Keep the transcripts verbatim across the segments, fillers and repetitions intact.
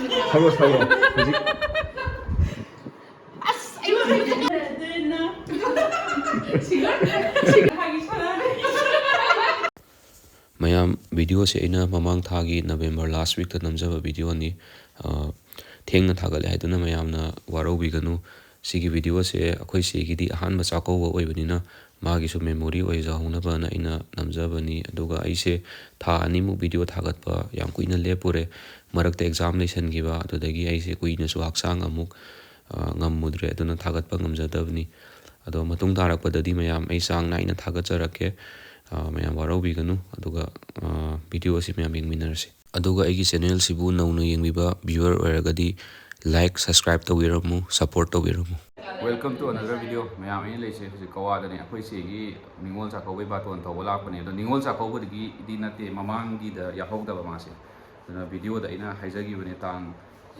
ꯁꯛꯂꯣ, ꯁꯛꯂꯣ꯫ ꯍꯧꯖꯤꯛ ꯑꯁ, ꯑꯩ ꯃꯌꯥꯝ, ꯚꯤꯗꯤꯑꯣꯁꯦ ꯑꯩꯅ ꯃꯃꯥꯡ ꯊꯥꯒꯤ ꯅꯕꯦꯝꯕꯔ ꯂꯥꯁ ꯋꯤꯛꯇ ꯅꯝꯖꯕ ꯚꯤꯗꯤꯑꯣꯅꯤ꯫ ꯑ, ꯊꯦꯡꯅ ꯊꯥꯒꯠꯂꯦ ꯍꯥꯏꯗꯨꯅ ꯃꯌꯥꯝꯅ ꯋꯥꯔꯧꯕꯤꯒꯅꯨ꯫ ꯁꯤꯒꯤ ꯚꯤꯗꯤꯑꯣꯁꯦ ꯑꯩꯈꯣꯏ ꯆꯦꯒꯤꯗꯤ ꯑꯍꯥꯟꯕ ꯆꯥꯛꯀꯧꯕ ꯑꯣꯏꯕꯅꯤꯅ ꯃꯥꯒꯤꯁꯨ ꯃꯦꯃꯣꯔꯤ ꯑꯣꯏꯖꯍꯧꯅꯕꯅ ꯑꯩꯅ ꯅꯝꯖꯕꯅꯤ꯫ ꯑꯗꯨꯒ ꯑꯩꯁꯦ ꯊꯥ ꯑꯅꯤꯃꯨꯛ ꯚꯤꯗꯤꯑꯣ ꯊꯥꯒꯠꯄ ꯌꯥꯝ ꯀꯨꯏꯅ ꯂꯦꯞꯄꯨꯔꯦ꯫ ꯃꯔꯛꯇ ꯑꯦꯛꯖꯥꯝ ꯂꯩꯁꯟꯈꯤꯕ, ꯑꯗꯨꯗꯒꯤ ꯑꯩꯁꯦ ꯀꯨꯏꯅꯁꯨ ꯍꯛꯆꯥꯡ ꯑꯃꯨꯛ, ꯑ, ꯉꯝꯃꯨꯗ꯭ꯔꯦ, ꯑꯗꯨꯅ ꯊꯥꯒꯠꯄ ꯉꯝꯖꯗꯕꯅꯤ꯫ ꯑꯗꯣ ꯃꯇꯨꯡ ꯇꯥꯔꯛꯄꯗꯗꯤ ꯃꯌꯥꯝ ꯑꯩ ꯆꯥꯡ ꯅꯥꯏꯅ ꯊꯥꯒꯠꯆꯔꯛꯀꯦ꯫ ꯑ, ꯃꯌꯥꯝ ꯋꯥꯔꯧꯕꯤꯒꯅꯨ꯫ ꯑꯗꯨꯒ, ꯑ, ꯚꯤꯗꯤꯑꯣ ꯑꯁꯤ ꯃꯌꯥꯝ ꯌꯦꯡꯃꯤꯟꯅꯔꯁꯤ꯫ ꯑꯗꯨꯒ ꯑꯩꯒꯤ ꯆꯦꯅꯦꯜꯁꯤꯕꯨ ꯅꯧꯅ ꯌꯦꯡꯕꯤꯕ ꯚ꯭ꯌꯨꯋꯔ ꯑꯣꯏꯔꯒꯗꯤ ꯂꯥꯏꯛ, ꯁꯕꯁꯀ꯭ꯔꯥꯏꯕ ꯇꯧꯕꯤꯔꯝꯃꯨ, ꯁꯄꯣꯔꯠ ꯇꯧꯕꯤꯔꯝꯃꯨ꯫ Welcome to another video꯫ ꯃꯌꯥꯝ, ꯑꯩꯅ ꯂꯩꯁꯦ ꯍꯧꯖꯤꯛ ꯒꯋꯥꯗꯅꯦ꯫ ꯑꯩꯈꯣꯏ ꯆꯦꯒꯤ ꯅꯤꯉꯣꯜ ꯆꯥꯛꯀꯧꯕꯩ ꯕꯥꯇꯣꯟ ꯇꯧꯕ ꯂꯥꯛꯄꯅꯦ꯫ ꯑꯗꯣ ꯅꯤꯉꯣꯜ ꯆꯥꯛꯀꯧꯕꯗꯒꯤꯗꯤ ꯅꯠꯇꯦ, ꯃꯃꯥꯡꯒꯤꯗ ꯌꯥꯎꯍꯧꯗꯕ ꯃꯥꯁꯦ꯫ ꯑꯗꯨꯅ ꯚꯤꯗꯤꯑꯣꯗ ꯑꯩꯅ ꯍꯥꯏꯖꯈꯤꯕꯅꯦ, ꯇꯥꯡ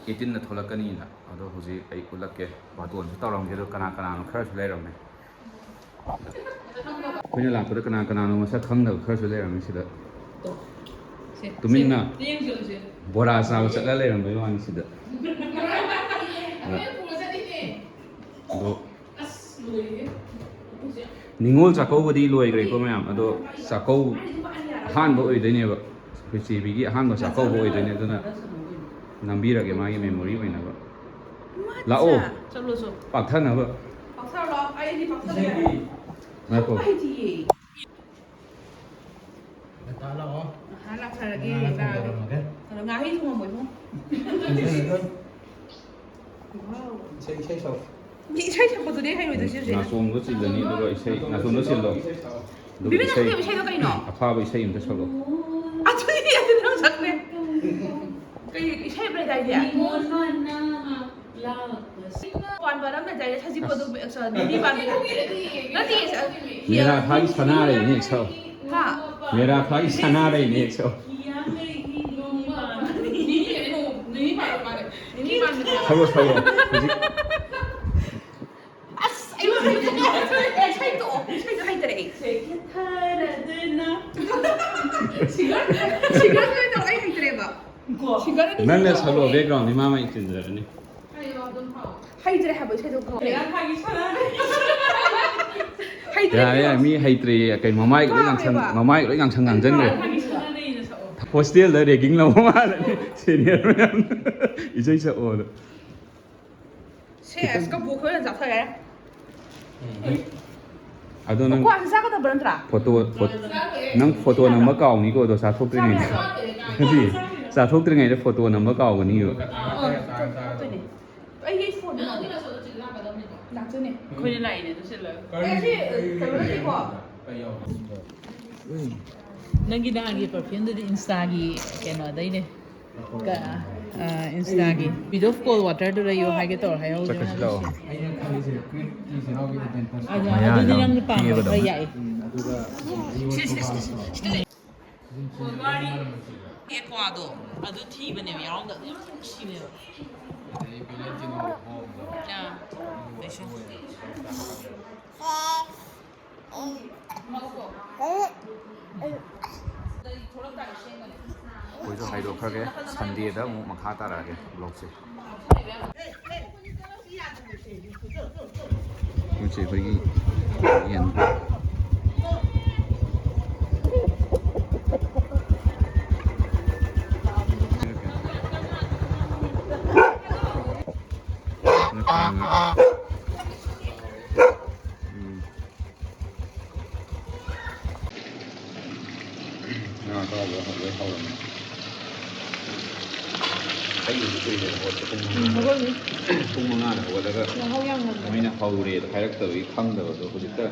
ꯑꯩꯠꯇꯤꯟꯗ ꯊꯣꯛꯂꯛꯀꯅꯤꯅ꯫ ꯑꯗꯣ ꯍꯧꯖꯤꯛ ꯑꯩ ꯎꯠꯂꯛꯀꯦ, ꯕꯥꯇꯣꯟꯁꯨ ꯇꯧꯔꯝꯒꯦ꯫ ꯑꯗꯣ ꯀꯅꯥ ꯀꯅꯥꯅꯣ ꯈꯔꯁꯨ ꯂꯩꯔꯝꯃꯦ꯫ ꯑꯩꯈꯣꯏꯅ ꯂꯥꯛꯄꯗ ꯀꯅꯥ ꯀꯅꯥꯅꯣ ꯃꯁꯛ ꯈꯪꯗꯕ ꯈꯔꯁꯨ ꯂꯩꯔꯝꯃꯤ ꯁꯤꯗ꯫ ꯁꯦ, ꯇꯨꯃꯤꯟꯅ ꯁꯦ, ꯌꯦꯡꯁꯤ, ꯌꯦꯡꯁꯤ꯫ ꯕꯣꯔꯥ ꯆꯥꯕ ꯆꯠꯂ ꯂꯩꯔꯝꯕꯩ ꯋꯥꯅꯤ ꯁꯤꯗ꯫ ꯑꯗꯣ ꯑꯁ, ꯂꯣꯏꯔꯦꯍꯦ꯫ ꯅꯤꯉꯣꯜ ꯆꯥꯛꯀꯧꯕꯗꯤ ꯂꯣꯏꯈ꯭ꯔꯦꯀꯣ ꯃꯌꯥꯝ, ꯑꯗꯣ ꯆꯥꯛꯀꯧ ꯑꯍꯥꯟꯕ ꯑꯣꯏꯗꯣꯏꯅꯦꯕ, ꯑꯩꯈꯣꯏ ꯆꯦꯕꯤꯒꯤ ꯑꯍꯥꯟꯕ ꯆꯥꯛꯀꯧꯕ ꯑꯣꯏꯗꯣꯏꯅꯦ꯫ ꯑꯗꯨꯅ ꯅꯝꯕꯤꯔꯒꯦ ꯃꯥꯒꯤ ꯃꯦꯃꯣꯔꯤ ꯑꯣꯏꯅꯕ꯫ ꯂꯥꯛꯑꯣ꯫ ꯆꯠꯂꯣꯁꯨ꯫ ꯄꯥꯛꯊꯅꯕ꯫ ꯄꯥꯛꯊꯔꯣ, ꯑꯩꯗꯤ ꯄꯥꯛꯊꯕ ꯌꯥꯏ꯫ ꯉꯥꯏꯈꯣ꯫ ꯍꯩꯇꯤꯌꯦ꯫ ꯉꯟꯇꯥ ꯂꯥꯛꯑꯣ꯫ ꯉꯥꯏꯍꯥꯛ ꯂꯥꯛꯊꯔꯒꯦ, ꯉꯥꯏꯍꯥꯛ ꯂꯥꯛꯑꯒꯦ꯫ ꯊꯝꯖꯔꯝꯃꯒꯦ꯫ ꯑꯗꯣ ꯉꯥꯍꯩ ꯊꯣꯡꯉꯝꯃꯣꯏꯕꯨꯡ꯫ ꯊꯝꯖꯔꯝꯃꯒꯦ꯫ ꯋꯥꯎ꯫ ꯏꯁꯩ, ꯏꯁꯩ ꯁꯛꯑꯣ꯫ ꯃꯤ ꯏꯁꯩ ꯁꯛꯄꯗꯨꯗꯤ ꯍꯩꯔꯣꯏꯗꯣꯏꯁꯦ ꯍꯧꯖꯤꯛ꯫ ꯅꯥꯆꯣꯡꯗꯣ ꯆꯤꯜꯂꯅꯤ, ꯑꯗꯨꯒ ꯏꯁꯩ, ꯅꯥꯆꯣꯡꯗꯣ ꯆꯤꯜꯂꯣ꯫ ꯑꯗꯨꯒ ꯕꯤꯕꯤꯅ ꯏꯁꯩ ꯁꯛꯈꯤꯕ ꯏꯁꯩꯗꯣ ꯀꯩꯅꯣ? ꯑꯐꯥꯕ ꯏꯁꯩ ꯑꯝꯇ ꯁꯛꯂꯣ꯫ ꯑꯗꯨꯗꯤ, ꯑꯗꯨꯗꯤ ꯅꯪ ꯁꯛꯈ꯭ꯔꯦ꯫ ꯀꯩ ꯏꯁꯩ ꯑꯃ ꯂꯩꯗꯥꯏꯅꯦ? ꯅꯤꯉꯣꯜ ꯃꯅꯥ ꯂꯥꯛꯄꯁꯤ꯫ ꯄꯥꯟꯕ ꯑꯃ ꯂꯩꯗꯥꯏꯅꯦ? ꯁꯖꯤꯕꯨ ꯑꯗꯨ, ꯑꯁ, ꯅꯨꯄꯤ ꯄꯥꯟꯕꯤ꯫ ꯅꯠꯇꯦ, ꯑꯁ, ꯃꯦꯔꯥ ꯈꯥꯒꯤ ꯁꯅꯥꯔꯩꯅꯦ ꯍꯦꯛ ꯁꯛꯑꯣ꯫ ꯍꯥ? ꯃꯦꯔꯥ ꯈꯥꯒꯤ ꯁꯅꯥꯔꯩꯅꯦ ꯍꯦꯛ ꯁꯛꯑꯣ꯫ ꯁꯛꯑꯣ, ꯁꯛꯑꯣ꯫ ꯍꯧꯖꯤꯛ꯫ ꯑꯁ, ꯑꯩ ꯍꯩꯇ꯭ꯔꯦ꯫ ꯏꯁꯩ ꯇꯣꯛꯑꯣ꯫ ꯏꯁꯩꯗꯣ ꯍꯩꯇ꯭ꯔꯦ ꯑꯩ꯫ ꯁꯤꯡꯒꯔ, ꯁꯤꯡꯒꯔ ꯇꯧꯔ ꯑꯩ ꯍꯩꯇ꯭ꯔꯦꯕ꯫ ꯅꯪꯅ ꯁꯛꯂꯣ, background ꯗꯤ ꯃꯥ ꯃꯥꯏ ꯆꯤꯟꯖꯔꯅꯤ꯫ ꯍꯩꯇ꯭ꯔꯦ ꯍꯥꯏꯕ ꯏꯁꯩꯗꯣ ꯈꯪꯗꯦ꯫ ꯍꯩꯇ꯭ꯔꯦ ꯌꯥꯔꯦ, ꯌꯥꯔꯦ, ꯃꯤ ꯍꯩꯇ꯭ꯔꯦ꯫ ꯀꯩ ꯃꯃꯥꯏꯒ ꯂꯣꯏ ꯉꯥꯡꯁꯪ-, ꯃꯃꯥꯏꯒ ꯂꯣꯏ ꯉꯥꯡꯁꯪ ꯉꯥꯡꯁꯤꯟꯈ꯭ꯔꯦ꯫ Hostel ꯗ ragging ꯂꯧꯕ ꯃꯥꯜꯂꯅꯤ senior ꯃꯌꯥꯝꯅ꯫ ꯏꯁꯩ ꯁꯛꯑꯣꯅ꯫ ꯁꯦꯁ, ꯀꯕꯣꯛ ꯈꯔ ꯆꯥꯊꯣꯛꯑꯦ꯫ ꯑꯗꯣ ꯅꯪ ꯀ꯭ꯋꯥꯁꯦ ꯆꯥꯒꯗꯕ ꯅꯠꯇ꯭ꯔꯥ? Photo, photo, ꯅꯪ photo ꯅꯝꯕ ꯀꯥꯎꯅꯤꯀꯣ, ꯑꯗꯣ ꯆꯥꯊꯣꯛꯇ꯭ꯔꯤꯉꯩꯗ꯫ ꯅꯠꯇꯦ, ꯆꯥꯊꯣꯛꯇ꯭ꯔꯤꯉꯩꯗ photo ꯅꯝꯕ ꯀꯥꯎꯒꯅꯤꯕ꯫ ꯑꯥ, ꯆꯥꯊꯣꯛꯇꯣꯏꯅꯦ꯫ ꯑꯩꯒꯤ phone ꯂꯥꯛꯇꯣꯏꯅꯦ꯫ ꯑꯩꯈꯣꯏꯅ ꯂꯥꯛꯏꯅꯦ ꯑꯗꯨ ꯁꯤꯜꯂꯒ꯫ ꯑꯦ, ꯁꯤ ꯀꯩꯅꯣ ꯅꯠꯇꯦꯀꯣ꯫ ꯅꯪꯒꯤ ꯅꯍꯥꯟꯒꯤ perfume ꯗꯨꯗꯤ Insta ꯒꯤ ꯀꯩꯅꯣꯗꯩꯅꯦ꯫ ꯀ-, ꯑ, Insta ꯒꯤ video of cold water ꯗꯨ ꯂꯩꯌꯣ ꯍꯥꯏꯒꯦ ꯇꯧꯔ ꯍꯥꯏꯍꯧꯗ꯭ꯔꯦ꯫ ꯆꯠꯈ꯭ꯔꯁꯤ ꯂꯥꯛꯑꯣ꯫ ꯑꯩꯅ ꯈꯜꯂꯤꯁꯦ ꯀ꯭ꯔꯤꯞꯀꯤ ꯆꯦꯅꯥꯎꯒꯤ ꯑꯦꯗꯚꯦꯟꯇꯔꯁ꯫ ꯑꯗꯣ ꯃꯌꯥꯗꯣ ꯑꯗꯨꯗꯤ ꯅꯪꯅ ꯄꯥꯝꯕ ꯊꯤꯕꯗꯣ꯫ ꯈꯔ ꯌꯥꯏ꯫ ꯑꯗꯨꯒ ꯑꯩ ꯁꯤ, ꯁꯤ, ꯁꯤ, ꯁꯤ, ꯁꯤ꯫ ꯀꯣꯜꯋꯥꯔꯤ ꯑꯦꯀ꯭ꯋꯥꯗꯣ ꯑꯗꯨ ꯊꯤꯕꯅꯦꯕ, ꯌꯥꯎꯔꯝꯗꯕ꯫ ꯌꯥꯝ ꯅꯨꯡꯁꯤꯕꯅꯦꯕ꯫ ꯑꯗꯩ ꯚꯦꯂꯦꯟꯇꯤꯅꯣ ꯍꯣꯝꯗꯣ꯫ ꯑꯥ꯫ ꯑꯗꯨ ꯑꯩꯁꯨ꯫ ꯑꯩꯈꯣꯏꯁꯨ ꯍꯥꯏꯗꯣꯛꯈ꯭ꯔꯒꯦ, Sunday ꯗ ꯑꯃꯨꯛ ꯃꯈꯥ ꯇꯥꯔꯛꯑꯒꯦ vlog ꯁꯦ꯫ ꯃꯁꯤ ꯑꯩꯈꯣꯏꯒꯤ ꯌꯦꯟ꯫ ꯎꯝ꯫ ꯉꯥ ꯑꯇꯥꯎꯕ ꯂꯣꯏ ꯍꯧꯔꯝꯃꯦ꯫ ꯑꯩꯒꯤꯗꯤ ꯀꯨꯏꯔꯦ ꯍꯧꯒꯠꯄ, ꯄꯨꯡ ꯎꯝ, ꯃꯉꯥ꯫ ꯍꯧꯒꯠꯂꯤ꯫ ꯄꯨꯡ ꯃꯉꯥꯗ ꯍꯧꯒꯠꯂꯒ ꯌꯥꯍꯧ ꯌꯥꯝ ꯉꯟꯕ꯫ ꯃꯣꯏꯅ ꯍꯧꯔꯦꯗꯣ ꯍꯥꯏꯔꯛꯇꯕꯒꯤ ꯈꯪꯗꯕꯗꯣ ꯍꯧꯖꯤꯛꯇ,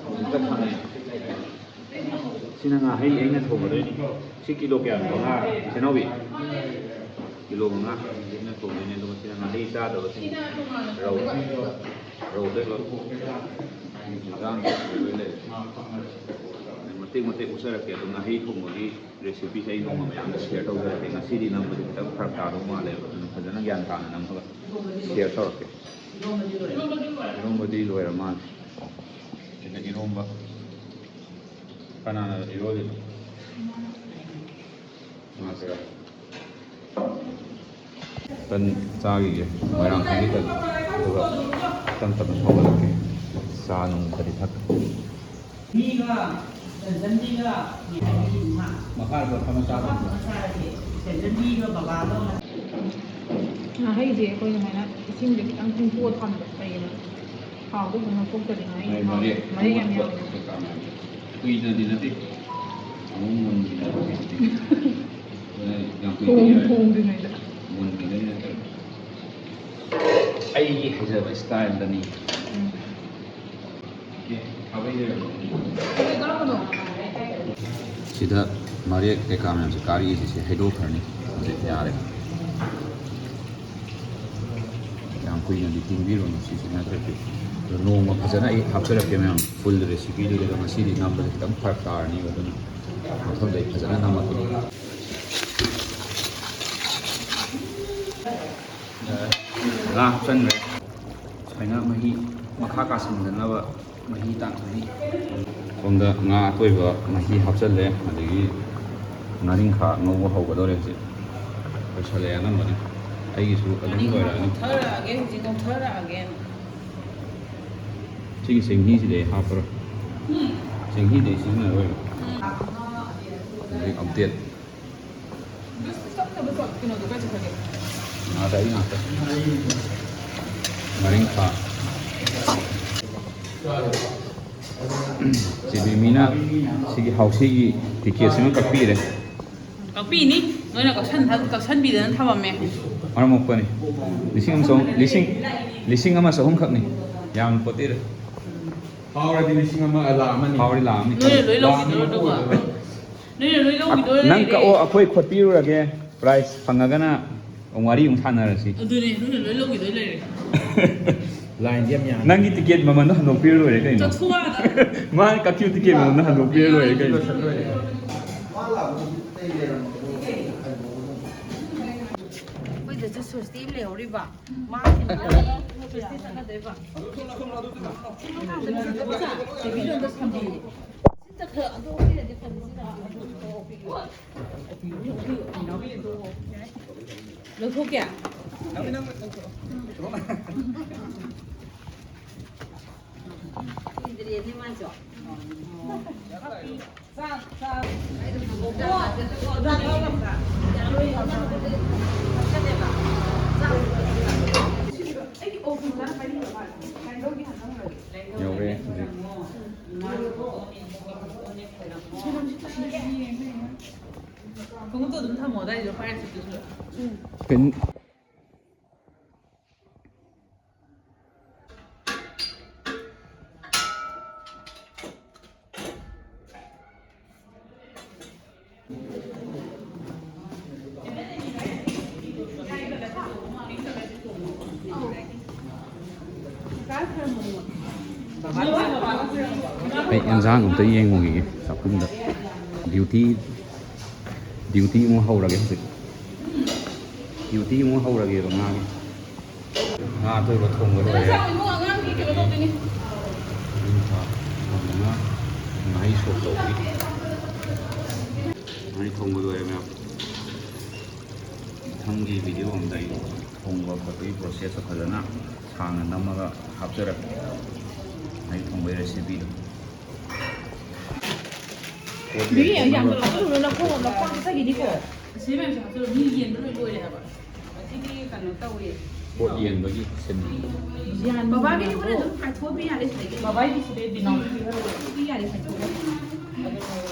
ꯍꯧꯖꯤꯛꯇ ꯈꯪꯉꯦ꯫ ꯁꯤꯅ ꯉꯥꯍꯩ ꯑꯩꯅ ꯊꯣꯡꯒꯗꯣꯏꯅꯤ꯫ ꯁꯤ ꯀꯤꯂꯣ ꯀꯌꯥꯅꯣ? ꯃꯉꯥ, ꯏꯆꯦꯅꯥꯎꯕꯤ? ꯀꯤꯂꯣ ꯃꯉꯥ ꯑꯩꯅ ꯊꯣꯡꯗꯣꯏꯅꯤ꯫ ꯑꯗꯨꯒ ꯁꯤꯅ ꯉꯥꯍꯩ ꯆꯥꯗꯕꯁꯤꯡ, ꯔꯧ, ꯔꯧꯗꯣꯏꯕ꯫ ꯏꯟꯖꯥꯡ ꯂꯣꯏ ꯂꯩꯔꯦ꯫ ꯃꯇꯦꯛ ꯃꯇꯦꯛ ꯎꯠꯆꯔꯛꯀꯦ꯫ ꯑꯗꯣ ꯉꯥꯍꯩ ꯊꯣꯡꯕꯒꯤ recipe ꯁꯦ ꯑꯩ ꯅꯣꯡꯃ ꯃꯌꯥꯝꯗ share ꯇꯧꯖꯔꯛꯀꯦ꯫ ꯉꯁꯤꯗꯤ ꯅꯝꯕꯗꯤ ꯈꯤꯇꯪ ꯐꯔꯛ ꯇꯥꯗꯧ ꯃꯥꯜꯂꯦꯕ꯫ ꯑꯗꯨꯅ ꯐꯖꯅ ꯒ꯭ꯌꯥꯟ ꯇꯥꯅ ꯅꯝꯃꯒ share ꯇꯧꯔꯛꯀꯦ꯫ ꯏꯔꯣꯝꯕꯗꯤ ꯂꯣꯏꯔ ꯃꯥꯜꯂꯦ꯫ ꯁꯤꯗ ꯏꯔꯣꯝꯕ꯫ ꯀꯅꯥꯅ ꯏꯔꯣꯜꯂꯤꯅꯣ? ꯇꯟ ꯆꯥꯈꯤꯒꯦ, ꯃꯣꯏꯔꯥꯡ ꯈꯪꯗꯦ ꯇꯟ, ꯑꯗꯨꯒ ꯇꯞ ꯇꯞꯅ ꯊꯧꯒꯠꯂꯛꯀꯦ꯫ ꯆꯥ ꯅꯨꯡ ꯈꯔꯗꯤ ꯊꯛ ꯃꯤꯒ ꯆꯟꯆꯟꯕꯤꯒ ꯃꯈꯥꯗ ꯐꯝꯃ ꯆꯥꯕ꯫ ꯐꯝꯃ ꯆꯥꯔꯁꯦ꯫ ꯆꯟꯆꯟꯕꯤꯒ ꯕꯕꯥꯒ꯫ ꯉꯥꯍꯩꯁꯦ ꯑꯩꯈꯣꯏ ꯁꯨꯃꯥꯏꯅ ꯏꯁꯤꯡꯁꯦ ꯈꯤꯇꯪ ꯇꯤꯡꯊꯣꯛꯑ ꯊꯝꯕ ꯀꯩꯒꯤꯅꯣ? ꯊꯥꯎꯗꯣ ꯐꯖꯅ ꯊꯣꯛꯇ꯭ꯔꯗꯤ ꯉꯥꯍꯩ ꯃꯥꯏ ꯃꯍꯥꯎ, ꯃꯔꯦꯛ ꯃꯔꯦꯛ ꯌꯥꯝ ꯃꯣꯠꯄ ꯌꯥꯎꯋꯦ꯫ ꯀꯩꯀꯥ ꯃꯌꯥꯝꯗꯣ꯫ ꯀꯨꯏꯅꯗꯤ ꯅꯠꯇꯦ꯫ ꯑꯃꯨꯛ ꯃꯨꯟꯈꯤꯅꯕ ꯍꯧꯖꯤꯛꯇꯤ꯫ ꯑꯗꯨꯅ ꯌꯥꯝ ꯀꯨꯏꯅ ꯊꯣꯡ-, ꯌꯥꯏ꯫ ꯊꯣꯡꯗ꯭ꯔꯤꯉꯩꯗ꯫ ꯃꯨꯟꯈꯤꯗꯣꯏ ꯅꯠꯇꯦ꯫ ꯑꯩꯒꯤ ꯍꯩꯖꯕ ꯏꯁꯇꯥꯏꯜꯗꯅꯤ꯫ ꯎꯝ꯫ ꯁꯤꯗ ꯃꯔꯦꯛ ꯀꯩꯀꯥ ꯃꯌꯥꯝꯁꯦ ꯀꯥꯔꯛꯏꯁꯦ ꯁꯤ ꯍꯩꯗꯣꯛꯈ꯭ꯔꯅꯤ꯫ ꯍꯧꯖꯤꯛ ꯌꯥꯔꯦ꯫ ꯌꯥꯝ ꯀꯨꯏꯅꯗꯤ ꯇꯤꯡꯕꯤꯔꯨꯅꯨ ꯁꯤꯁꯦ ꯅꯠꯇ꯭ꯔꯗꯤ꯫ ꯑꯗꯣ ꯅꯣꯡꯃ ꯐꯖꯅ ꯑꯩ ꯍꯥꯞꯆꯔꯛꯀꯦ ꯃꯌꯥꯝ꯫ ꯐꯨꯜ ꯔꯦꯁꯤꯄꯤꯗꯨꯗ ꯉꯁꯤꯗꯤ ꯅꯝꯕꯗ ꯈꯤꯇꯪ ꯐꯔꯛ ꯇꯥꯔꯅꯤꯕ, ꯑꯗꯨꯅ ꯃꯊꯪꯗ ꯑꯩ ꯐꯖꯅ ꯅꯝꯃꯛꯀꯦ꯫ ꯉꯥ ꯍꯥꯞꯆꯟꯈ꯭ꯔꯦ꯫ ꯁꯨꯃꯥꯏꯅ ꯃꯍꯤ ꯃꯈꯥ ꯀꯥꯁꯤꯟꯗꯅꯕ ꯃꯍꯤ ꯇꯥꯛꯄꯅꯤ꯫ ꯁꯣꯝꯗ ꯉꯥ ꯑꯇꯣꯏꯕ ꯃꯍꯤ ꯍꯥꯞꯆꯜꯂꯦ, ꯑꯗꯒꯤ ꯉꯥꯔꯤꯡꯈꯥ ꯉꯧꯕ ꯍꯧꯒꯗꯧꯔꯦ ꯍꯧꯖꯤꯛ꯫ ꯂꯣꯏꯁꯜꯂꯛꯑꯦ ꯑꯅꯝꯕꯅ꯫ ꯑꯩꯒꯤꯁꯨ ꯑꯗꯨꯝ ꯂꯣꯏꯔꯛꯑꯅꯤ꯫ ꯉꯧꯊꯔꯛꯑꯒꯦ, ꯍꯧꯖꯤꯛ ꯉꯧꯊꯔꯛꯑꯒꯦ꯫ ꯁꯤꯒꯤ ꯆꯦꯡꯍꯤꯁꯤꯗꯤ ꯑꯩ ꯍꯥꯞꯄꯔꯣꯏ꯫ ꯎꯝ꯫ ꯆꯦꯡꯍꯤꯗꯤ ꯑꯩ ꯁꯤꯖꯤꯟꯅꯔꯣꯏꯕ꯫ ꯎꯝ꯫ ꯍꯧꯖꯤꯛ ꯑꯞꯗꯦꯠ꯫ ꯉꯥꯗ ꯑꯩ ꯉꯥꯛꯇ꯫ ꯉꯥꯔꯤꯡꯈꯥ꯫ ꯁꯤꯗꯤ ꯃꯤꯅ ꯁꯤꯒꯤ ꯍꯥꯎꯁꯤꯒꯤ ꯇꯤꯀꯦꯠꯁꯤꯃ ꯀꯛꯄꯤꯔꯦ꯫ ꯀꯛꯄꯤꯅꯤ꯫ ꯅꯣꯏꯅ ꯀꯛꯁꯟ-, ꯀꯛꯁꯟꯕꯤꯗꯅ ꯊꯝꯃꯝꯃꯦ꯫ ꯃꯔꯝ ꯃꯣꯛꯄꯅꯤ꯫ ꯂꯤꯁꯤꯡ ꯑꯃ ꯆꯍꯨꯝ, ꯂꯤꯁꯤꯡ, ꯂꯤꯁꯤꯡ ꯑꯃ ꯆꯍꯨꯝ ꯈꯛꯅꯤ꯫ ꯌꯥꯝ ꯄꯣꯠꯇꯦꯗ꯫ ꯐꯥꯎꯔꯗꯤ ꯂꯤꯁꯤꯡ ꯑꯃ, ꯂꯥꯈ ꯑꯃꯅꯤ꯫ ꯐꯥꯎꯔꯗꯤ ꯂꯥꯈ ꯑꯃꯅꯤ꯫ ꯅꯣꯏꯅ ꯂꯣꯏ ꯂꯧꯈꯤꯗꯣꯏꯔꯣ ꯑꯗꯨꯒ? ꯅꯣꯏꯅ ꯂꯣꯏ ꯂꯧꯈꯤꯗꯣꯏꯔꯣ ꯅꯪ ꯂꯩꯔꯦ? ꯀꯛꯑꯣ, ꯑꯩꯈꯣꯏ ꯈꯣꯠꯄꯤꯔꯨꯔꯒꯦ꯫ ꯄ꯭ꯔꯥꯏꯖ ꯐꯪꯉꯒꯅ ꯑꯃꯨꯛ ꯋꯥꯔꯤ ꯑꯃꯨꯛ ꯁꯥꯟꯅꯔꯁꯤ꯫ ꯑꯗꯨꯅꯦ, ꯅꯣꯏꯅ ꯂꯣꯏ ꯂꯧꯈꯤꯗꯣꯏ ꯂꯩꯔꯦ꯫ ꯂꯥꯏꯟꯗꯤ ꯌꯥꯝ ꯌꯥꯝꯃꯤ꯫ ꯅꯪꯒꯤ ꯇꯤꯀꯦꯠ ꯃꯃꯜꯗꯣ ꯍꯟꯗꯣꯛꯄꯤꯔ ꯂꯣꯏꯔꯦ ꯀꯩꯅꯣ꯫ ꯆꯠꯊꯣꯛꯑꯗ꯫ ꯃꯥꯅ ꯀꯛꯈꯤꯕ ꯇꯤꯀꯦꯠ ꯃꯃꯜꯗꯣ ꯍꯟꯗꯣꯛꯄꯤꯔ ꯂꯣꯏꯔꯦ ꯀꯩꯅꯣ꯫ ꯑꯩꯈꯣꯏꯗꯁꯨ ꯁ꯭ꯋꯁꯇꯤ ꯑꯃ ꯂꯩꯍꯧꯔꯤꯕ꯫ ꯃꯥꯁꯤꯅ ꯁ꯭ꯋꯁꯇꯤ ꯆꯠꯅꯗꯣꯏꯕ꯫ ꯁꯤꯗ ꯈꯔ ꯑꯗꯨ ꯑꯣꯏꯔꯗꯤ ꯐꯖꯅ ꯂꯧꯊꯣꯛꯀꯦ꯫ ꯌꯧꯔꯦ ꯍꯧꯖꯤꯛ꯫ ꯈꯣꯡꯎꯞꯇꯣ ꯑꯗꯨꯝ ꯊꯝꯃꯣ ꯑꯗꯥꯏꯗꯣ ꯄꯥꯏꯔ ꯆꯠꯇꯣꯏ ꯁꯔꯨꯛ꯫ ꯀꯩꯅꯣ? ꯑꯩ ꯑꯦꯟꯖꯥꯡ ꯑꯝꯇ ꯌꯦꯡꯉꯨꯈꯤꯒꯦ ꯆꯥꯛꯈꯨꯝꯗ꯫ ꯗ꯭ꯌꯨꯇꯤ, ꯗ꯭ꯌꯨꯇꯤ ꯑꯃꯨꯛ ꯍꯧꯔꯒꯦ ꯍꯧꯖꯤꯛ꯫ ꯗ꯭ꯌꯨꯇꯤ ꯑꯃꯨꯛ ꯍꯧꯔꯒꯦꯕ ꯉꯥꯒꯤ꯫ ꯉꯥ ꯑꯇꯣꯏꯕ ꯊꯣꯡꯕ ꯂꯣꯏꯔꯦ꯫ ꯆꯥꯛ ꯏꯕꯨꯡꯉꯣ, ꯑꯉꯥꯡꯒꯤ ꯀꯩꯅꯣ ꯇꯧꯗꯣꯏꯅꯤ꯫ ꯉꯥꯍꯩ ꯁꯣꯛ ꯇꯧꯕꯒꯤ꯫ ꯉꯥꯍꯩ ꯊꯣꯡꯕ ꯂꯣꯏꯔꯦ ꯃꯌꯥꯝ꯫ ꯃꯊꯪꯒꯤ ꯚꯤꯗꯤꯑꯣ ꯑꯝꯗ ꯑꯩ ꯊꯣꯡꯕ ꯈꯣꯠꯄꯒꯤ ꯄ꯭ꯔꯣꯁꯦꯁꯇꯣ ꯐꯖꯅ ꯁꯥꯡꯅ ꯅꯝꯃꯒ ꯍꯥꯞꯆꯔꯛꯀꯦ꯫ ꯉꯥꯍꯩ ꯊꯣꯡꯕꯒꯤ ꯔꯦꯁꯤꯄꯤꯗꯣ꯫ ꯃꯤ ꯌꯥꯝ ꯍꯥꯞꯆꯜꯂꯨꯅꯨ, ꯅꯈꯣꯡ, ꯅꯈꯣꯡ ꯆꯠꯈꯤꯅꯤꯀꯣ꯫ ꯑꯁꯤ ꯃꯌꯥꯝꯁꯦ ꯍꯥꯞꯆꯜꯂꯨ, ꯃꯤ ꯌꯦꯟꯕ ꯂꯣꯏ ꯂꯣꯏꯔꯦ ꯍꯥꯏꯕ꯫ ꯉꯁꯤꯗꯤ ꯀꯩꯅꯣ ꯇꯧꯋꯦ꯫ ꯄꯣꯠ ꯌꯦꯟꯕꯒꯤ ꯁꯤꯟ꯫ ꯕꯕꯥꯒꯤꯗꯤ ꯍꯣꯔꯦꯟ ꯑꯗꯨꯝ ꯀꯥꯏꯊꯣꯛꯑ ꯄꯤ ꯌꯥꯔꯦ ꯁꯤꯗꯒꯤ꯫ ꯕꯕꯥꯒꯤ ꯁꯤꯗꯩ ꯕꯤꯅꯥꯎ ꯄꯤ ꯌꯥꯔꯦ ꯀꯥꯏꯊꯣꯛꯑꯒ꯫ ꯑꯗꯨ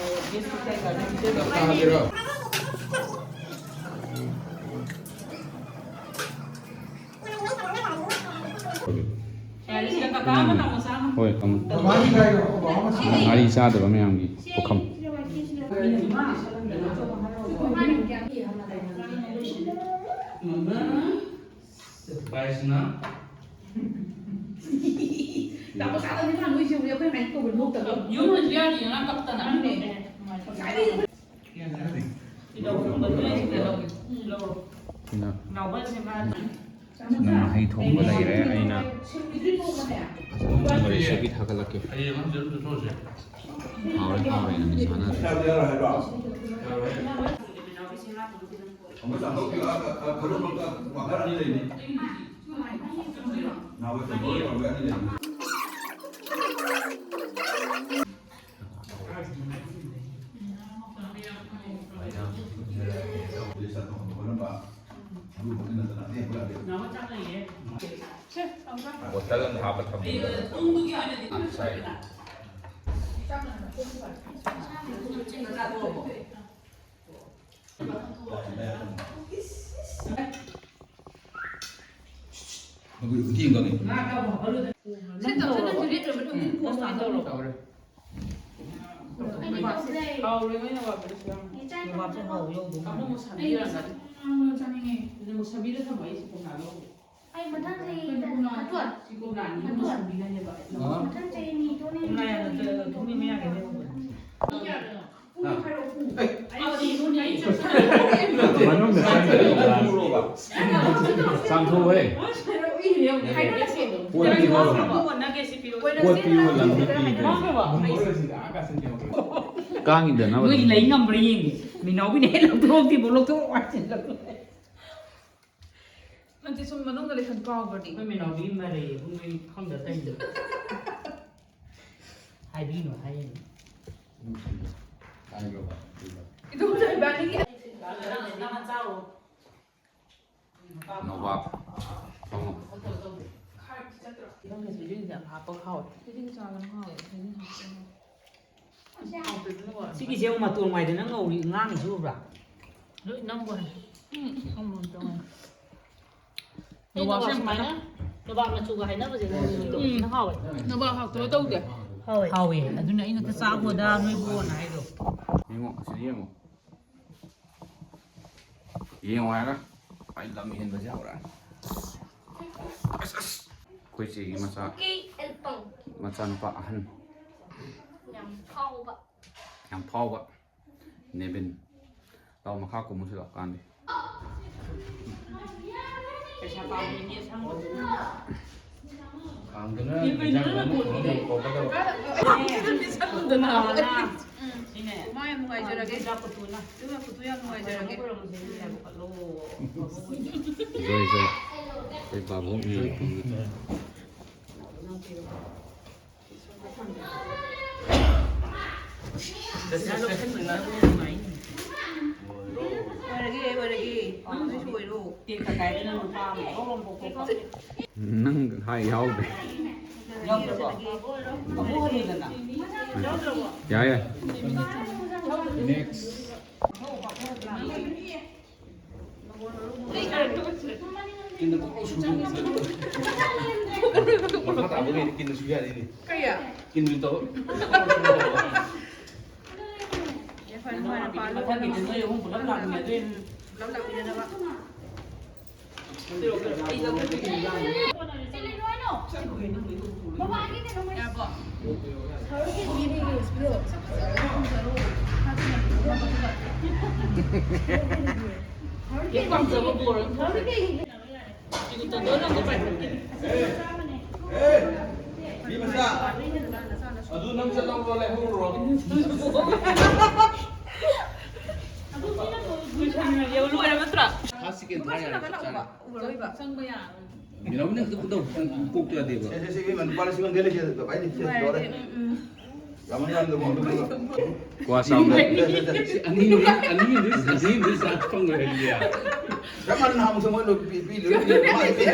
ꯒꯦꯁ ꯀꯩꯀꯥꯗꯤ ꯄꯤꯖꯕ꯫ ꯌꯥꯔꯦ, ꯁꯤꯗ ꯀꯀꯥ ꯑꯃ ꯇꯥꯃꯣ ꯆꯥ ꯑꯃ꯫ ꯍꯣꯏ, ꯇꯥꯃꯣ꯫ ꯉꯥꯔꯤ ꯆꯥꯗꯕ ꯃꯌꯥꯝꯒꯤ ꯄꯨꯈꯝ꯫ ꯃꯃꯥ꯫ ꯁꯔꯄ꯭ꯔꯥꯏꯖꯅ꯫ ꯇꯥꯃꯣ ꯆꯥꯗꯕꯤ ꯊꯝꯃꯣ, ꯏꯆꯦ ꯍꯣꯏ, ꯑꯩꯈꯣꯏ ꯃꯥꯏ ꯀꯧꯕ ꯅꯣꯛꯇꯕ꯫ ꯌꯨꯝ ꯍꯟꯁꯨ ꯌꯥꯗꯦ, ꯉꯔꯥꯡ ꯀꯞꯇꯅ꯫ ꯃꯥꯅꯦ꯫ ꯉꯁꯥꯏꯗꯒꯤ ꯁꯤ ꯂꯧꯔꯣ, ꯂꯧꯔꯣ꯫ ꯎꯝ, ꯂꯧꯔꯣ꯫ ꯀꯩꯅꯣ? ꯅꯥꯎꯕꯁꯦ ꯃꯥ ꯁꯤꯅ ꯉꯥꯍꯩ ꯊꯣꯡꯕ ꯂꯩꯔꯦ꯫ ꯑꯩꯅ ꯐꯖꯅ ꯊꯣꯡꯕ recipe ꯊꯥꯒꯠꯂꯛꯀꯦ꯫ ꯍꯥꯎꯔꯦ ꯍꯥꯎꯔꯦꯅ ꯃꯤ ꯆꯥꯅꯔꯦ꯫ ꯕꯣꯇꯜ ꯑꯃ ꯍꯥꯞꯄ ꯊꯝꯃꯣ꯫ ꯉꯁꯥꯏ꯫ ꯃꯒꯨꯔꯤ ꯎꯇꯤ ꯑꯃꯒꯅꯤ꯫ ꯁꯤ ꯇꯧꯁꯦ, ꯅꯪꯁꯨ ꯂꯦꯞꯇ꯭ꯔꯕ ꯅꯪ post ꯇꯧꯔꯣ꯫ ꯇꯧꯔꯦ꯫ ꯍꯥꯎꯔꯦ ꯅꯣꯏ ꯅꯋꯥꯞꯇꯨꯗꯤ ꯁꯨ ꯌꯥꯝ꯫ ꯅꯋꯥꯞꯁꯦ ꯍꯥꯎꯕ ꯌꯧꯗꯧ ꯃꯥꯜꯂꯦ꯫ ꯑꯃꯨꯛ ꯁꯥꯕꯤꯔꯒ꯫ ꯑꯩ ꯆꯥꯅꯤꯡꯉꯦ꯫ ꯑꯗꯨ ꯑꯃꯨꯛ ꯁꯥꯕꯤꯔ ꯊꯝꯃꯣ ꯑꯩ ꯁꯤ ꯀꯣꯝꯂꯥ ꯂꯧꯔꯨꯒꯦ꯫ ꯑꯩ ꯃꯊꯪ ꯆꯍꯤ ꯀꯣꯝꯂꯥ ꯍꯥꯇꯣꯟ꯫ ꯁꯤ ꯀꯣꯝꯂꯥꯅꯤ ꯑꯃꯨꯛ ꯍꯥꯇꯣꯟ꯫ ꯁꯥꯕꯤꯔ ꯍꯦꯕ꯫ ꯃꯊꯪ ꯆꯍꯤ ꯅꯤꯇꯣꯅꯦ꯫ ꯀꯣꯝꯂꯥ ꯌꯥꯝꯅ ꯊꯣꯡꯕ ꯃꯌꯥꯒꯤ ꯂꯩꯍꯧꯕꯅꯤ꯫ ꯄꯨꯡ ꯀꯌꯥꯗꯅꯣ? ꯄꯨꯡ ꯍꯥꯏꯔꯛꯑꯣ, ꯄꯨꯡ꯫ ꯑꯩ ꯁꯤꯗꯣꯅꯦ꯫ ꯃꯅꯨꯡꯗ ꯆꯪꯗ꯭ꯔꯦ ꯀꯣꯝꯂꯥ꯫ ꯆꯥꯝꯊꯣꯛꯎꯍꯦ꯫ ꯍꯥꯏꯔꯛꯑꯣ, ꯏꯅꯦ, ꯑꯃꯨꯛ ꯍꯥꯏꯔꯛꯑꯣ꯫ ꯄꯣꯠ ꯄꯤꯕ ꯍꯧꯔꯣ꯫ ꯄꯣꯠ ꯄꯤꯕ ꯂꯝꯕꯤ ꯄꯤꯗ꯭ꯔꯦ꯫ ꯀꯥꯡꯒꯤꯗꯅꯕ ꯅꯣꯏ ꯑꯗꯨꯝ꯫ ꯂꯩ ꯉꯝꯕ꯭ꯔꯥ ꯌꯦꯡꯒꯦ꯫ ꯃꯤꯅꯥꯎꯕꯤꯅ ꯍꯦꯛ ꯂꯧꯊꯣꯛꯇꯦꯕꯣ, ꯂꯧꯊꯣꯛꯑꯣ ꯍꯥꯏꯁꯤꯜꯂꯛꯄ꯫ ꯅꯠꯇꯦ, ꯁꯨꯝ ꯃꯅꯨꯡꯗ ꯂꯩꯁꯟ ꯀꯥꯎꯈ꯭ꯔꯗꯤ꯫ ꯑꯩꯈꯣꯏ ꯃꯤꯅꯥꯎꯕꯤ ꯃꯔꯩ ꯌꯦꯠꯂꯤ, ꯃꯣꯏ ꯈꯪꯗ ꯇꯧꯔꯤꯅꯤ꯫ ꯍꯥꯏꯕꯤꯅꯨ ꯍꯥꯏꯌꯦ꯫ ꯍꯥꯏꯈ꯭ꯔꯕ? ꯏꯗꯣꯝꯆꯥ ꯏꯕꯥꯅꯤꯒꯤ ꯅꯣꯕꯥꯞ꯫ ꯈꯪꯉꯣ꯫ ꯈꯔ ꯆꯠꯇ꯭ꯔꯣ? ꯅꯪꯅ ꯁꯤꯖꯤꯟꯁꯦ ꯌꯥꯝ ꯍꯥꯞꯄꯒ ꯍꯥꯎꯋꯦ꯫ ꯁꯤꯖꯤꯟ ꯆꯥꯕꯅ ꯍꯥꯎꯋꯦ꯫ ꯁꯤꯖꯤꯟ ꯍꯥꯞꯄꯒ ꯍꯥꯎꯋꯦ꯫ ꯁꯤꯒꯤꯁꯦ ꯑꯃꯨꯛ ꯃꯇꯣꯟ ꯋꯥꯏꯗꯅ ꯉꯧꯔꯤ, ꯉꯥꯡꯉꯤꯁꯤ ꯎꯕ꯭ꯔꯥ? ꯂꯣꯏ ꯅꯝꯈꯣ ꯍꯥꯏ꯫ ꯎꯝ, ꯑꯃꯨꯛ ꯇꯧ ꯍꯥꯏ꯫ ꯑꯩ ꯅꯣꯕꯥꯞꯁꯦ ꯅꯣꯕꯥꯞ ꯌꯥꯝ ꯁꯨꯃꯥꯏꯅ, ꯀꯥꯟꯅꯩ꯫ ꯅꯣꯕꯥꯞ ꯃꯆꯨꯒ ꯍꯥꯏꯅꯕꯁꯦ ꯅꯣꯏ ꯎꯝ꯫ ꯅꯣꯏ ꯍꯥꯎꯋꯦ꯫ ꯅꯣꯕꯥꯞ ꯍꯥꯎꯇꯕ ꯇꯧꯗꯦ꯫ ꯍꯥꯎꯋꯦ꯫ ꯍꯥꯎꯋꯦ꯫ ꯑꯗꯨꯅ ꯑꯩꯅ ꯈꯔ ꯆꯥꯈꯣꯗ ꯅꯣꯏꯕꯨꯅ ꯍꯥꯏꯗꯣ꯫ ꯌꯦꯡꯉꯣ, ꯑꯁꯤꯗ ꯌꯦꯡꯉꯣ꯫ ꯌꯦꯡꯉꯣ ꯍꯥꯏꯔꯒ ꯑꯩ ꯂꯝ ꯍꯦꯟꯕꯁꯦ ꯍꯧꯔꯛꯑꯅꯤ꯫ ꯑꯁ, ꯑꯁ꯫ ꯑꯩꯈꯣꯏ ꯆꯦꯒꯤ ꯃꯆꯥ, ꯃꯆꯥ ꯅꯨꯄꯥ ꯑꯍꯟ꯫ ꯌꯥꯝ ꯐꯥꯎꯕ꯫ ꯌꯥꯝ ꯐꯥꯎꯕ꯫ ꯅꯦꯕꯤꯟ꯫ ꯂꯥꯎ, ꯃꯈꯥ ꯀꯨꯝꯃꯨꯁꯤ ꯂꯥꯎ, ꯀꯥꯟꯗꯦ꯫ ꯈꯥꯡꯗꯨꯅ ꯏꯟꯖꯥꯡ ꯑꯃ ꯊꯣꯡꯉꯒ ꯀꯣꯛꯀꯗꯕ꯫ ꯁꯤꯅꯦ꯫ ꯃꯥ ꯌꯥꯝ ꯅꯨꯡꯉꯥꯏꯖꯔꯒꯦ꯫ ꯏꯟꯖꯥꯡ ꯀꯨꯇꯨꯅ꯫ ꯏꯟꯖꯥꯡ ꯀꯨꯇꯨ ꯌꯥꯝ ꯅꯨꯡꯉꯥꯏꯖꯔꯒꯦ꯫ ꯖꯣꯏ, ꯖꯣꯏ꯫ ꯑꯩꯈꯣꯏ ꯄꯥꯕꯨꯡ꯫ ꯑꯣꯏꯔꯒꯦ, ꯑꯣꯏꯔꯒꯦ꯫ ꯅꯪꯁꯨ ꯑꯣꯏꯔꯣ꯫ ꯇꯦꯛꯇ ꯀꯥꯏꯗꯅ ꯅꯨꯄꯥ ꯑꯃ ꯂꯧꯔꯣ꯫ ꯅꯪ ꯍꯥꯏ ꯌꯥꯎꯗꯦ꯫ ꯌꯥꯎꯗ꯭ꯔꯕꯣ? ꯑꯃꯨꯛ ꯍꯜꯂꯨꯗꯅ꯫ ꯌꯥꯏ, ꯌꯥꯏ꯫ ꯅꯦꯛꯁ꯫ ꯀꯤꯟꯗ ꯀꯣꯛ ꯂꯥꯎ ꯁꯨꯡꯗꯣꯛ꯫ ꯃꯈꯥ ꯇꯥꯕꯈꯩꯗꯤ ꯀꯤꯟꯗ ꯁꯨ ꯌꯥꯔꯤꯅꯦ꯫ ꯀꯔꯤ? ꯀꯤꯟꯗ ꯇꯧ꯫ ꯃꯊꯪꯒꯤꯗꯤ ꯅꯣꯏ ꯑꯍꯨꯝ ꯄꯨꯂꯞ ꯂꯥꯛꯃꯤꯟꯅꯗꯣꯏꯅꯤ꯫ ꯄꯨꯂꯞ ꯂꯥꯛꯃꯤꯟꯅꯅꯕ꯫ ꯑꯦ, ꯃꯤ ꯃꯆꯥ, ꯑꯗꯨ ꯅꯪ ꯆꯠꯂꯧꯔꯣ, ꯂꯩꯍꯧꯔꯣ꯫ ꯂꯣꯏꯔꯕ ꯅꯠꯇ꯭ꯔꯣ? ꯐꯥꯔꯁ ꯁꯦꯀꯦꯟ ꯊꯥꯔ ꯌꯥꯔꯦ, ꯆꯞ ꯆꯥꯔꯦ꯫ ꯎꯔꯣꯏꯕ꯫ ꯆꯪꯕ ꯌꯥꯔꯣꯏ꯫ ꯃꯤꯔꯝꯅ ꯑꯗꯨ ꯀꯣꯛꯇ ꯌꯥꯗꯦꯕ꯫ ꯁꯦ, ꯁꯦ, ꯁꯦ, ꯏꯕꯦꯝꯃ, ꯂꯨꯄꯥ ꯂꯤꯁꯤꯡ ꯑꯃ ꯂꯩꯁꯦ, ꯚꯥꯏ, ꯁꯦ, ꯂꯣꯏꯔꯦ꯫ ꯎꯝ, ꯎꯝ꯫ ꯌꯥꯝꯃꯟ ꯌꯥꯝꯗꯕ ꯑꯃ ꯂꯧꯔꯣ꯫ ꯀ꯭ꯋꯥ ꯆꯥꯎꯅ꯫ ꯁꯦ, ꯁꯦ, ꯁꯦ꯫ ꯁꯤ ꯑꯅꯤ ꯑꯃꯗꯤ, ꯑꯅꯤ ꯑꯃꯗꯤ, ꯑꯅꯤ ꯑꯃꯗꯤ ꯆꯥ ꯐꯪꯉꯣꯏ ꯍꯥꯏꯕꯅꯤꯗ꯫ ꯆꯞ ꯃꯥꯟꯅꯅ ꯅꯍꯥꯟꯃꯨꯛꯁꯨ ꯃꯣꯏ ꯂꯣꯏ ꯄꯤ-, ꯄꯤ-, ꯂꯣꯏ ꯄꯤ-, ꯃꯥ ꯄꯤ-,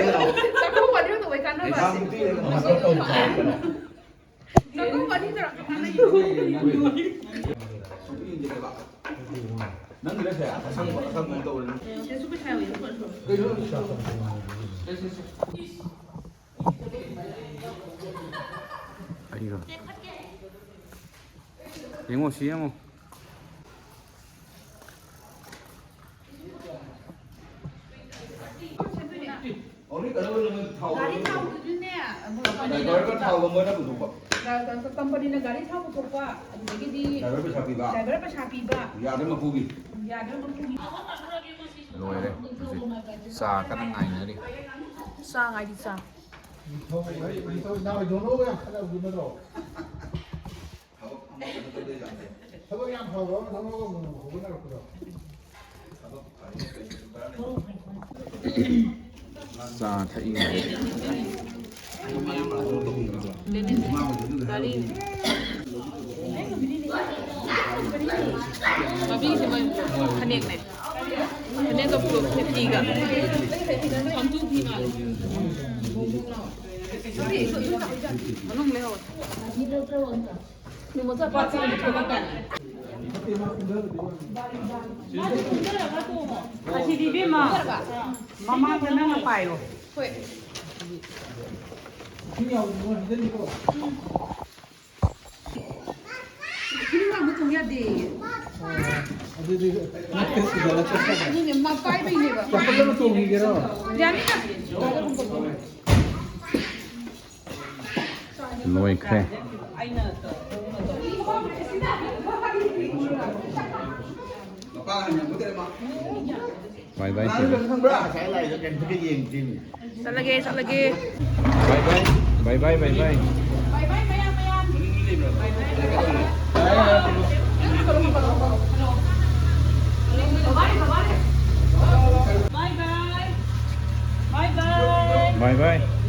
ꯆꯥꯛꯈꯨꯝ ꯋꯥꯔꯤ ꯇꯧꯕꯩ ꯀꯥꯟꯅꯕ꯫ ꯅꯍꯥꯟꯃꯨꯛꯇꯤ ꯀꯩꯅꯣ ꯇꯧꯕ꯫ ꯆꯥꯛꯈꯨꯝ ꯋꯥꯔꯤ ꯇꯧꯔꯛꯄ ꯀꯥꯟꯅꯩ꯫ ꯅꯪꯒꯤꯗ ꯁꯦ, ꯑꯁꯪꯕ, ꯑꯁꯪꯕ ꯑꯃ ꯇꯧꯔꯦ꯫ ꯀꯩꯅꯣ? ꯁꯦ, ꯁꯦ, ꯁꯦ꯫ ꯑꯩꯒ꯫ ꯌꯦꯡꯉꯣ, ꯁꯤ ꯌꯦꯡꯉꯣ꯫ ꯑꯣꯡꯂꯤ ꯀꯩꯅꯣ ꯑꯣꯏꯅ ꯃꯣꯏ ꯊꯥꯎ ꯒꯥꯔꯤ ꯊꯥꯎꯗꯨꯁꯨꯅꯦ, ꯗ꯭ꯔꯥꯏꯚꯔꯒ ꯊꯥꯎꯒ ꯃꯣꯏꯅ ꯄꯨꯊꯣꯛꯄ꯫ ꯀꯝꯄꯅꯤꯅ ꯒꯥꯔꯤ ꯊꯥꯎ ꯄꯨꯊꯣꯛꯄ, ꯑꯗꯨꯗꯒꯤꯗꯤ ꯗ꯭ꯔꯥꯏꯚꯔ ꯄꯩꯁꯥ ꯄꯤꯕ꯫ ꯗ꯭ꯔꯥꯏꯚꯔ ꯄꯩꯁꯥ ꯄꯤꯕ꯫ ꯌꯥꯗ꯭ꯔ ꯃꯄꯨꯒꯤ꯫ ꯌꯥꯗ꯭ꯔ ꯃꯄꯨꯒꯤ꯫ ꯂꯣꯏꯔꯦ ꯍꯧꯖꯤꯛ꯫ ꯆꯥ ꯀꯟꯅ ꯉꯥꯏꯅꯔꯤ꯫ ꯆꯥ ꯉꯥꯏꯗꯤ ꯆꯥ꯫ ꯅꯤꯡꯊꯧ, ꯅꯤꯡꯊꯧ ꯏꯅꯥꯎ ꯙꯣꯅꯣꯒ ꯌꯥꯝ ꯈꯠꯅꯕꯗꯨ ꯅꯠꯇ꯭ꯔꯣ? ꯊꯕꯛ ꯌꯥꯝ ꯐꯕ ꯑꯃ ꯙꯣꯅꯣꯒ ꯑꯃꯨꯛ ꯍꯧꯒꯠꯅꯔꯛꯄꯗꯣ꯫ ꯆꯥ ꯊꯛꯏꯉꯩꯗ꯫ ꯒꯥꯔꯤ꯫ ꯃꯕꯤꯁꯦ ꯃꯣꯏ ꯐꯅꯦꯛꯅꯦ꯫ ꯐꯅꯦꯛꯀ ꯐꯤꯒ꯫ ꯃꯅꯨꯡ ꯂꯩꯍꯧꯋꯦ꯫ ꯑꯁꯤꯗꯤ ꯏꯕꯦꯝꯃ, ꯃꯃꯥꯡꯗ ꯅꯪꯅ ꯄꯥꯏꯔꯣ꯫ ꯏꯁꯤꯡ ꯂꯥꯡꯕ ꯊꯣꯡ ꯌꯥꯗꯦ꯫ ꯑꯗꯨꯗꯤ ꯅꯠꯇꯦ, ꯁꯤꯗ ꯆꯠꯄ꯫ ꯑꯗꯨꯅꯦ, ꯃꯥ ꯄꯥꯏꯕꯩꯅꯦꯕ꯫ ꯆꯄꯜ ꯑꯃ ꯇꯣꯡꯈꯤꯒꯦꯔꯣ? ꯌꯥꯅꯤꯗ꯫ ꯂꯣꯏꯈ꯭ꯔꯦ꯫ ꯕꯥꯏ ꯕꯥꯏ ꯇꯧꯔꯦ꯫ ꯈꯪꯕ꯭ꯔꯥ? ꯉꯁꯥꯏ ꯂꯥꯛꯏꯗꯣ ꯀꯩꯝꯇꯒ ꯌꯦꯡꯗ꯭ꯔꯤꯅꯦ꯫ ꯆꯠꯂꯒꯦ, ꯆꯠꯂꯒꯦ꯫ ꯕꯥꯏ ꯕꯥꯏ, ꯕꯥꯏ ꯕꯥꯏ, ꯕꯥꯏ ꯕꯥꯏ꯫ ꯕꯥꯏ ꯕꯥꯏ, ꯃꯌꯥꯝ, ꯃꯌꯥꯝ꯫ ꯕꯥꯏ ꯕꯥꯏ꯫ ꯕꯥꯏ ꯕꯥꯏ꯫ ꯕꯥꯏ ꯕꯥꯏ꯫ ꯕꯥꯏ ꯕꯥꯏ꯫